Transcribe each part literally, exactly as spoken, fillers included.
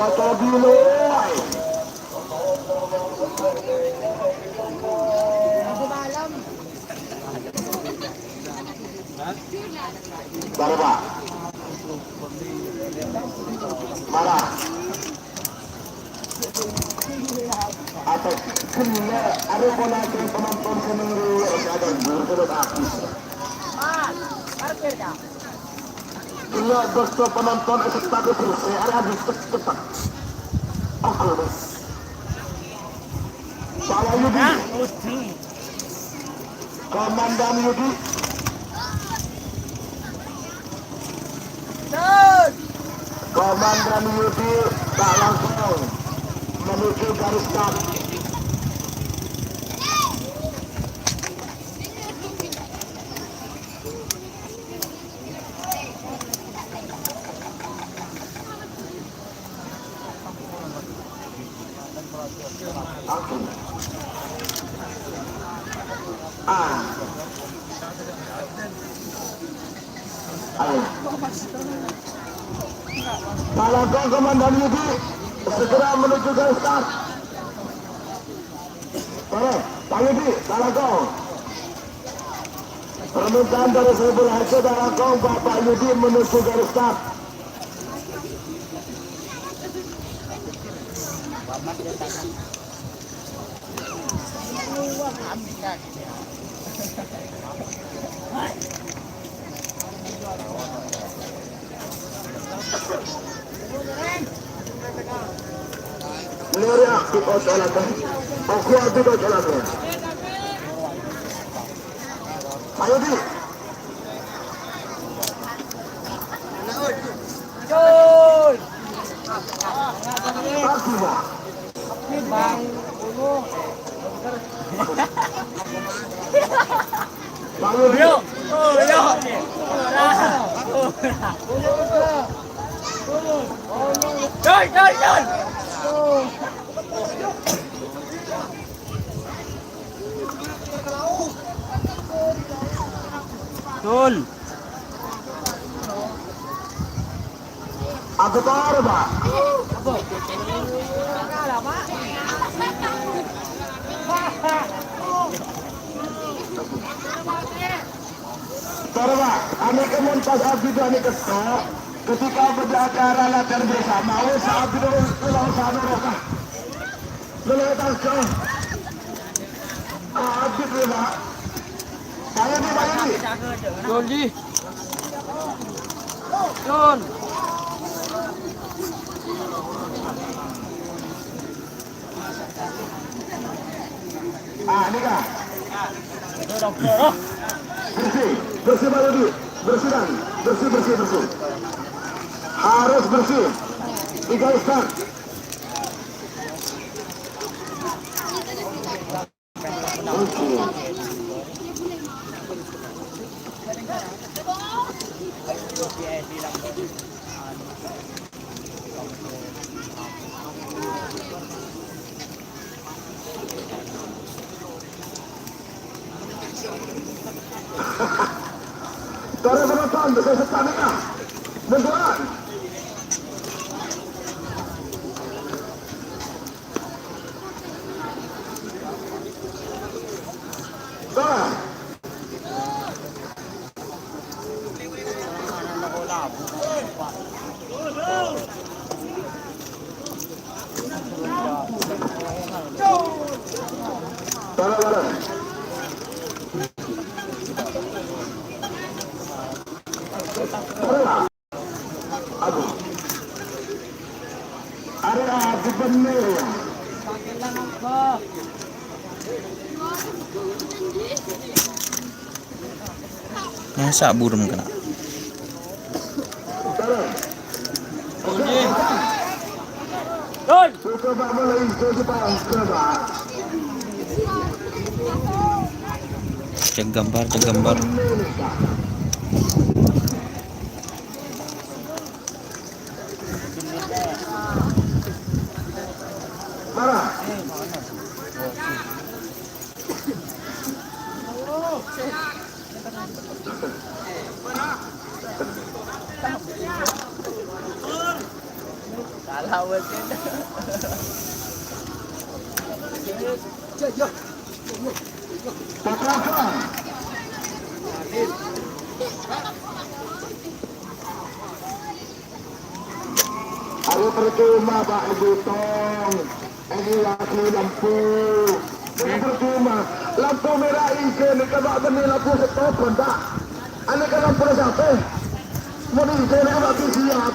Bara, Pak? Mara. Atas gella' arè pola penonton sè nèng luar sadhâjâ terros abis. Gella' bâkto penonton è stadion bersè arè abis cepet. Oke, Pak Wahyudi. Komandan Yudi. Komandan Yudi tak langsung menuju garis start. Ah. Ayo. Talangkong Komandan Yudi segera menuju garis start. Para, Pak Yudi, talangkong. Permintaan dari Saiful Hajat, talangkong Bapak Yudi menuju garis start. Lere aktif ocolan, oku aktif ocolan. Ayo, Di. Yo, oh, yo. Doi, doi, doi. Dul. Agutar, Pak. Tara, Pak, anèka mon pas abdhi anèka, ketika bâdâ acara latihan bersama, wes abdhi terus, terus, terus, terus. Lelè tangka. Abit, ya, Pak. Ayo, Di, ayo, Di. Yun, Ji. Yun. Ah, ini, Kak. Bersih, bersih, Pak Yudi. Bersih, Bang. Bersih, bersih, bersih. Harus bersih. Tiga ikat. Tara penonton, bisa sepanika. Munduran. Tara. Tara, tara. Tara. Aduh. Arèya gubernur. Masa burung kena? Cek gambar, cek gambar. Salah, Bos. Arè percuma, Pak, butong. Ini lagi lampu. Ini percuma. Lampu merah hijau ini, Pak, bener lampu stop, Pak. Ini kan lampu siapa? Mau hijau ini, Pak, siap.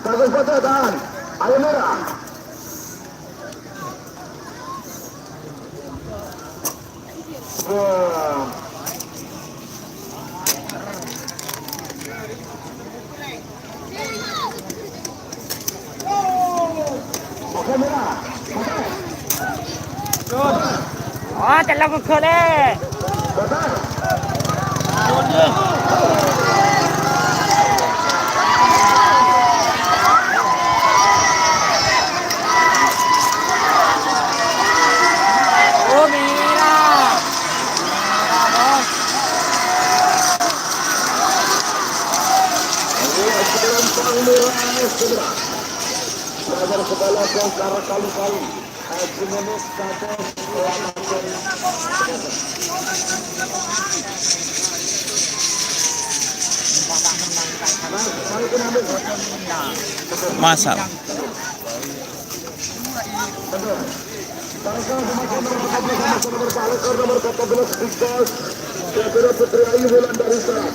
Bagus, bagus, tahan. Ayo, merah. Wah. Oh, tello gol, eh. Oh, merah. Merah, Bos. Saudara kali-kali, Haji Manis Kates. Masa. Nomor empat belas, Big Boss. Kira-kira Putri Ayu Wulandari Sarah.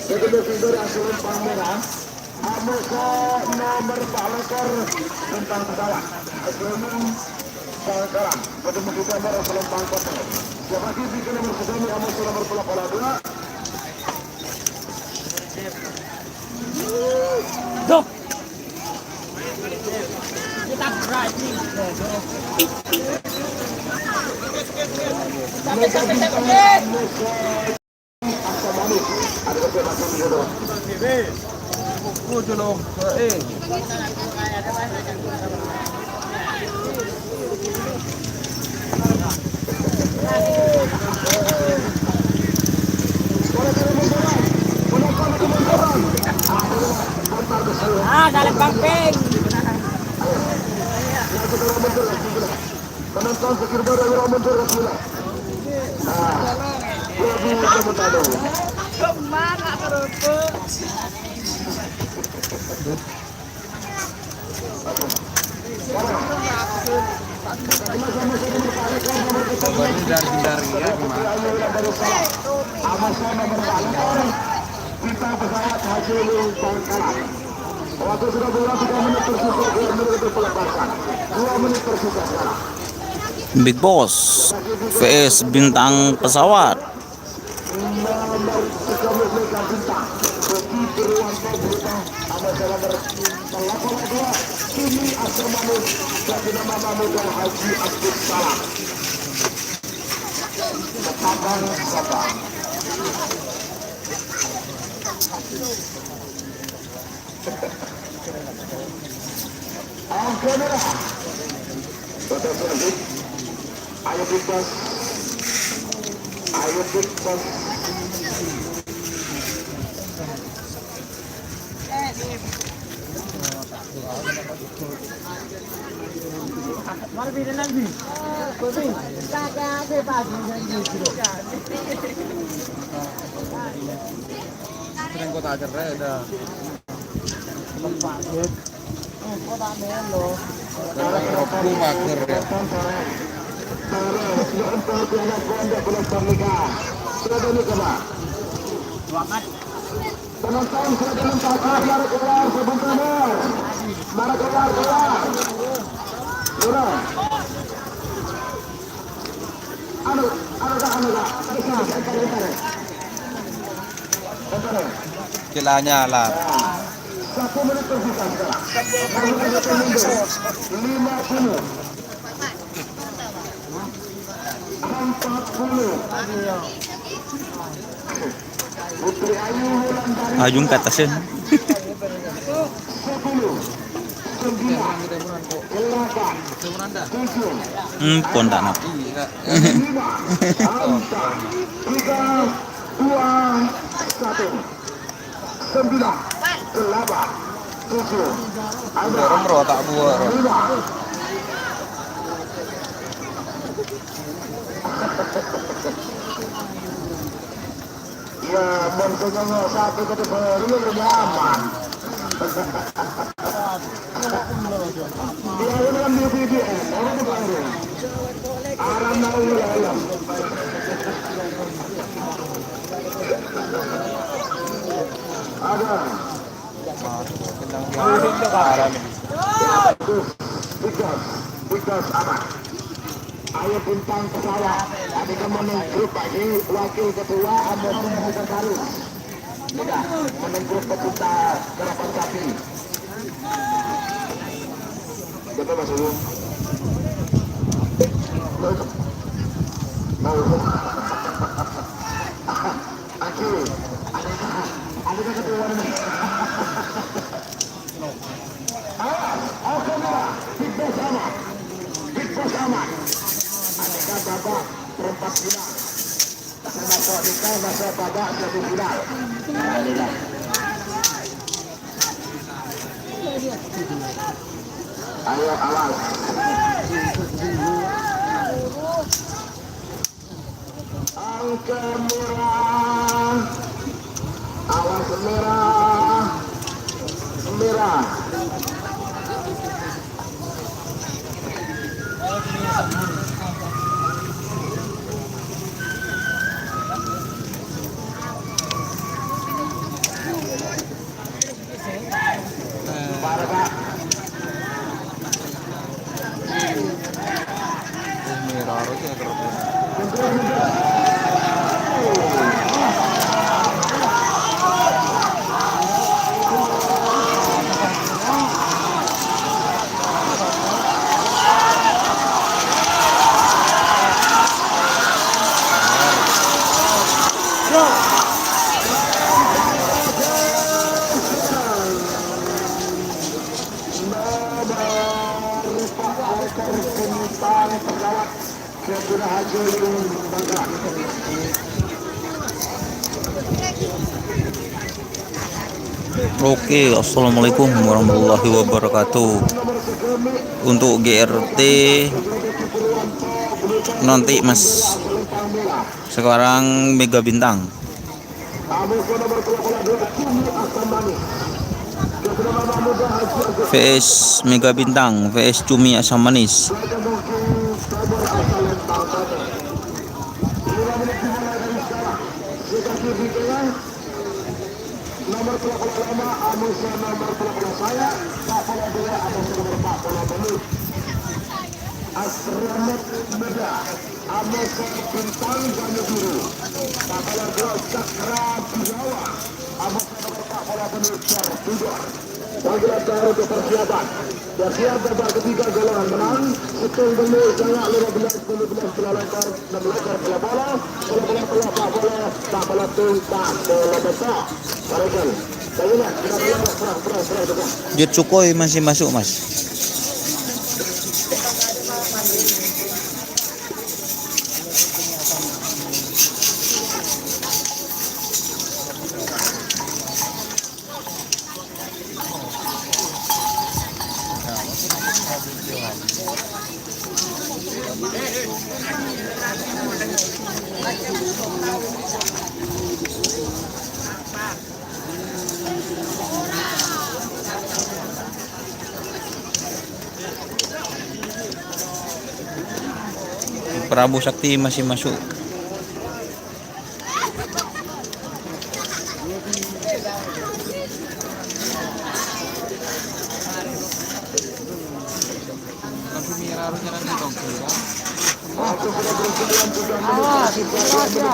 Jadi, Big Boss asli Palmera. Amoso nomor empat belas, Bintang Pesawat. Asli Palmera. Jadi, Big Boss nomor empat belas. Siapa sih bikin nomor satu ini? Amoso nomor empat belas. Duh. Ah, dalam bangkeng. Penonton sekitar dari Ramen Jaya Gila. Nah, jadi komentar dong. Kemana kerupuk? Coba ini dari, dari ya, gimana? Kita pesawat haji Lung Pangkalan. Waktu sudah berlalu tiga menit tersisa, dua menit untuk pelepasan. Dua menit tersisa sekarang. Big Boss V S Bintang Pesawat. Oke, merah. Ayo, bebas. Ayo, bebas. Sering kota acara ada. Kalau Rabu mager ya. Penonton sudah mencatat, mari keluar sebentar, Bos. Mari keluar, keluar. Keluar. Anu, anu, Kak, anu, Kak. Bisa, entar, entar. Entar. Celanya lah. Satu menit tersisa sekarang. Satu menit tersisa. Lima puluh. Empat puluh. Putri Ayu Wulandari. Ajung ke atas ya. Sepuluh. Delapan, tujuh, hmm, pon tak nap. Lima, empat, tiga, dua, satu. Sembilan, delapan, tujuh, enam, lima. Iyâ, mon sè nyongngo' sapè kadhi bhâriyâ, iyâ nyaman. Iyâ, iyâ, dalam di B B M, apa tuh, Pak Heru? Aram nau iyâ, iyâ. Ada. Bagus, tugas, tugas aman. Ayo bintang pesawat. Tadi kan menang grup Pak Ji, wakil ketua, ada sekretaris. Udah, menang grup pecinta karapan sapi. Siapa Mas Ayu? Ayo. Oke. Ada, ada ketua nih. Awas, oke, Bang. Big Boss aman. Big Boss aman. Andaikan babak perempat final. Termasuk kita masuk babak semifinal. Alhamdulillah. Ayo, awas. Angka merah. Awas merah. Merah. Oke, assalamualaikum warahmatullahi wabarakatuh. Untuk G R T nanti, Mas. Sekarang Mega Bintang. V S Mega Bintang, V S Cumi Asam Manis. Nomor tello puluh lima, Amusa nomor tello puluh saya, empat puluh dua, Amusa nomor empat puluh dua. Asramat Muda. Amosa Bintang Banyubiru. Tapala dua Cakra Binawa. Amosa nomor empat puluh Banyujar Tudor. Panggilan terakhir untuk persiapan. Persiapan babak ketiga golongan menang. Setung dulu, jangan lima belas, lima belas, dua lekor, enam lekor, dua bola, dua bola, dua bola, dua bola, tung, tak bola besar. Balikan. Jut Sukhoi masih masuk, Mas. Prabu Sakti masih masuk. Awas, awas, ya.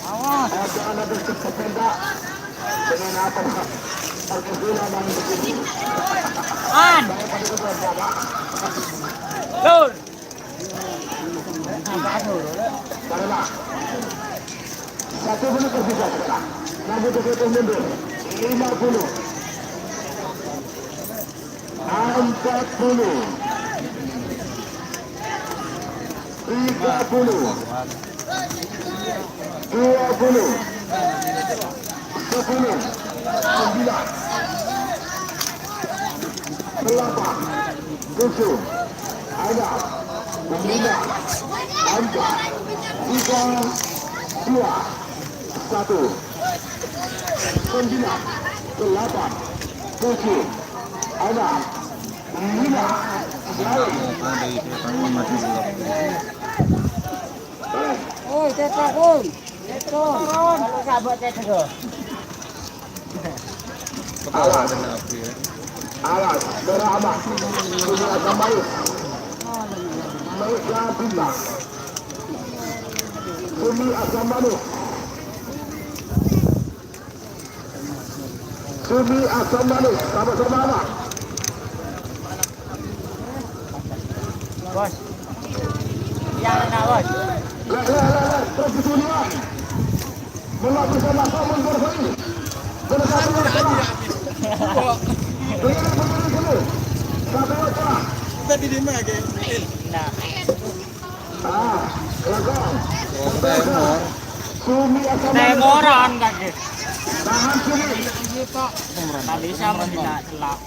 Awas. An. Lur. Satu menit tersisa sekarang. Namun begitu mundur. Lima puluh. Empat puluh. Tiga puluh. Dua puluh. Sepuluh. Sembilan. Delapan. Tujuh. Enam. Lima. Empat. Tiga. Dua. Satu. Sembilan. Delapan. Tujuh. Enam. Lima. Oi, tetok, oi. Tetok. Kalau sahabat tetok. Awas. Awas, berawas. Sudah kembali. Mereka pindah. Sumi asam manis. Sumi asam manis. Sama-sama, Pak. Bos. Yang enak, Bos. Leh, leh, leh, leh. Terus ditulian. Mula bisa masuk mundur sini. Bener, bener, bener. Begini, begini, begini. Satu, dua. Tadi di mana, Geng? Nah. Ah, Raka. Temor. Sumi asam manis. Temoran, Kak. Tahan, Sumi. Nggak bisa menghina celak.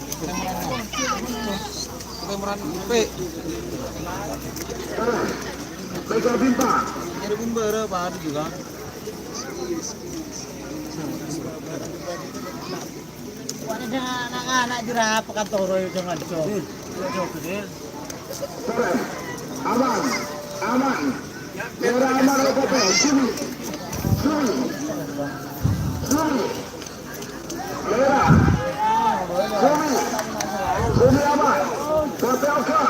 Temoran, P. Mega Bintang. Jadi pun bara, Pak, juga. Wah, ada anak-anak jerapah kan toro ya, jangan, Cok. Iya, Cok, Cok. Aman. Aman. Merah aman, Rokoto. Sini. Sini. Sini. Merah. Sini. Sini aman. Kote Oka.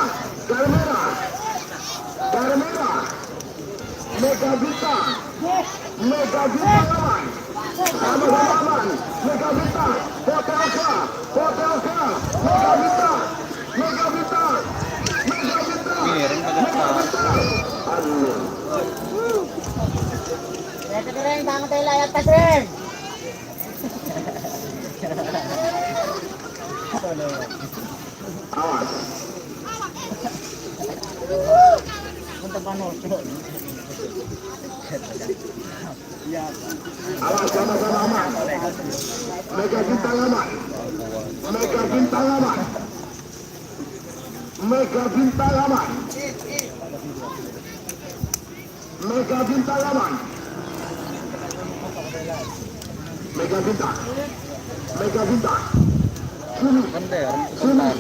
Dari merah. Dari merah. Mega Bintang. Mega Bintang aman. Sama-sama aman. Mega Bintang. Hotel K. Hotel K. Mega Bintang. Mega Bintang. Mega Bintang. Mega Bintang. Aduh. Ya, Reng, tangan tela ya, atas, Reng. Awas. Awas, sama-sama aman. Mega Bintang aman. Mega Bintang aman. Mega Bintang aman. Mega Bintang aman. Mega Bintang. Mega Bintang. Sumi. Sumi.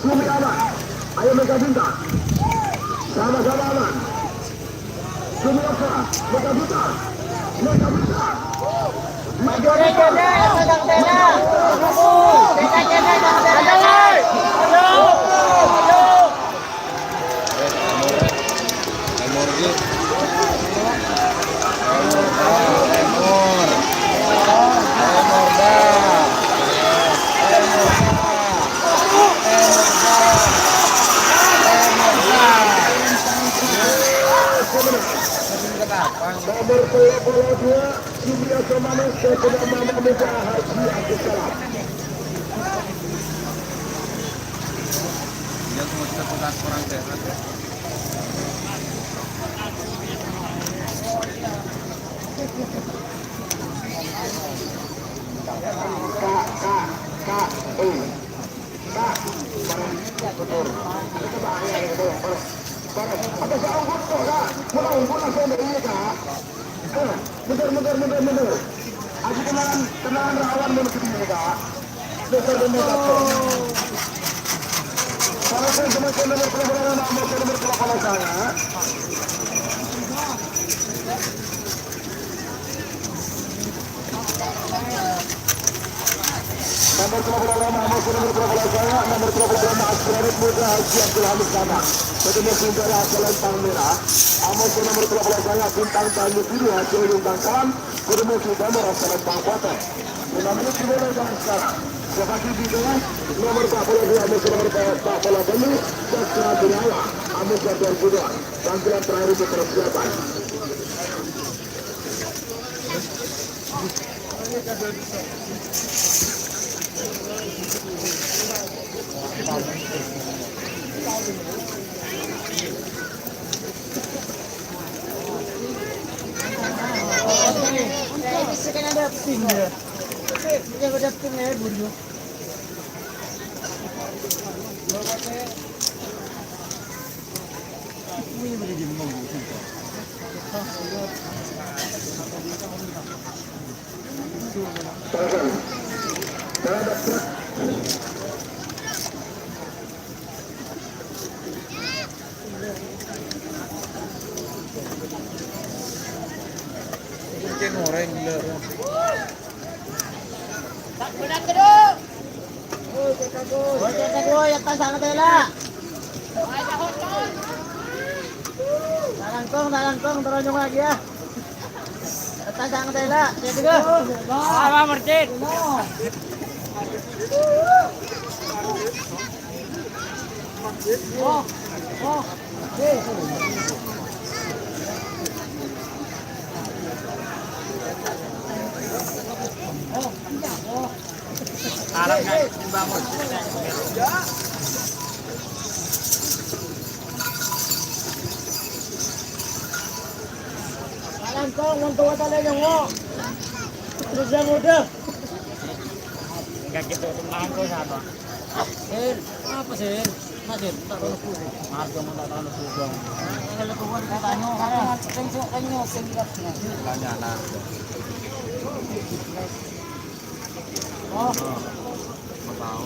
Sumi aman. Ayo Mega Bintang. Sama-sama aman. Sumi apa? Mega Bintang. Mega Bintang. Mega Bintang. Nomor tello puluh dua, Sumi Asam Manis, Saifullah Muhammad Muda Haji Abdussalam. Dia semua kita kurang sehat. Kak, kak, kak, eh. Kak, bareng, betul. Ada bahaya, betul, betul. Bareng. Ada seorang foto, Kak. Mau foto saya dari ini, Kak. Eh, betul, betul, betul, betul. Aku kenalan, kenalan rawan mau ke sini, Kak. Betul, betul, betul. Kalau saya sama saya nomor telepon, nomor telepon saya. Nomor tello puluh lima, nomor tello puluh lima, nomor tello puluh lima, Astronaut Muda Haji Abdul Hamid Sana. Ketemu Sindara Salentang Merah. Amos nomor tello puluh lima, Bintang Tanjung Biru Haji Oyung Bangkalan. Ketemu Sindara Salentang Kuateng. Lima menit dimulai dengan skor. Lokasi di tengah, nomor empat puluh dua, musuh nomor empat puluh delapan, Cakra Gunawan, Amus Jatuh Kuda. Tampilan terakhir untuk persiapan. Woi, cekak, woi. Woi, cekak, woi, atas sana tela. Talangkong, talangkong, teronyong lagi ya. Atas sana tela, jadi ke. Apa, Martin? Langkong, wong tuwa ta' lè nyongngo'. Terus yang muda. Enggak gitu, teman tuh sama. Sir, apa, Sir? Mas, Sir, tak tahu aku. Mas, kamu tak tahu aku, Bang. Kalau keluar, saya tanya, karena tanya, tanya, sing lihat. Tanya, nah. Oh. Mau tahu.